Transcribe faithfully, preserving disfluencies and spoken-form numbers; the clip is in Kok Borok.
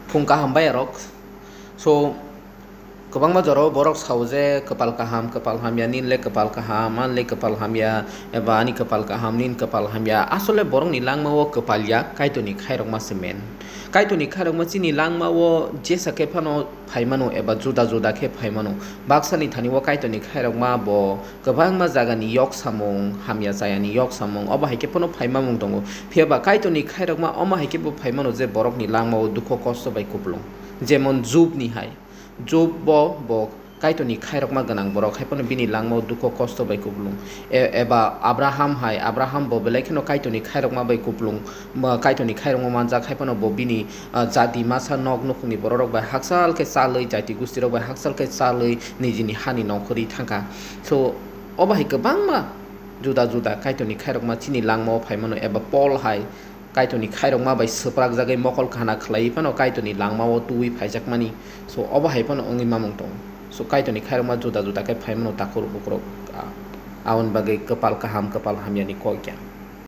Phung kaham bai rok. So, kwbangma jora o borok sao je, "Kwpal kaham, kwpal hamya, nini le kwpal kaham, ani le kwpal hamya, eba ani kwpal kaham, nini kwpal hamya." Asole borokni langma o kwpal ya, Kaitorni khairokma se men. Kaitorni khairokma chini langma o jesa khe phano phai mano eba juda juda khe phai mano. Baksa ni thani o Kaitorni khairokma bo kwbangma jagani yok samung, hamya chayani yok samung, obo hai khe phano phaimamung tongo. Phiya ba Kaitorni khairokma omo hai khe bo phai mano je borokni langma o dukho kosto bai kupulung. Jemon Job ni hai. Job bo, bo Kaitorni khairokma gwnang borok, hai phano bini langma o dukho kosto bai kupulung. E-, eba Abraham hai, Abraham bo belai kheno Kaitorni khairokma bai kupulung, ma-, Kaitorni khairokma manjak, hai phano bo bini, ah, jati masa nok nukhungni bororok bai hakchal khe chalwi, jati gustirok bai hakchal khe chalwi nijini hani nongkhorwi thangkha. So, obo hai kwbangma juda juda Kaitorni khairokma chini langma o phai mano, eba Paul hai Kaitorni khairokma bai swprak jagwi mokol kahana khlaiwi phano Kaitorni langma o tubui phaijakmani. So, obo hai phano wngwi mamung tongo. So, Kaitorni khairokma juda juda khe phai mano takhuk bukhurok, ah, aboni bagwi kwpal kaham, kwpal hamyani kok ya.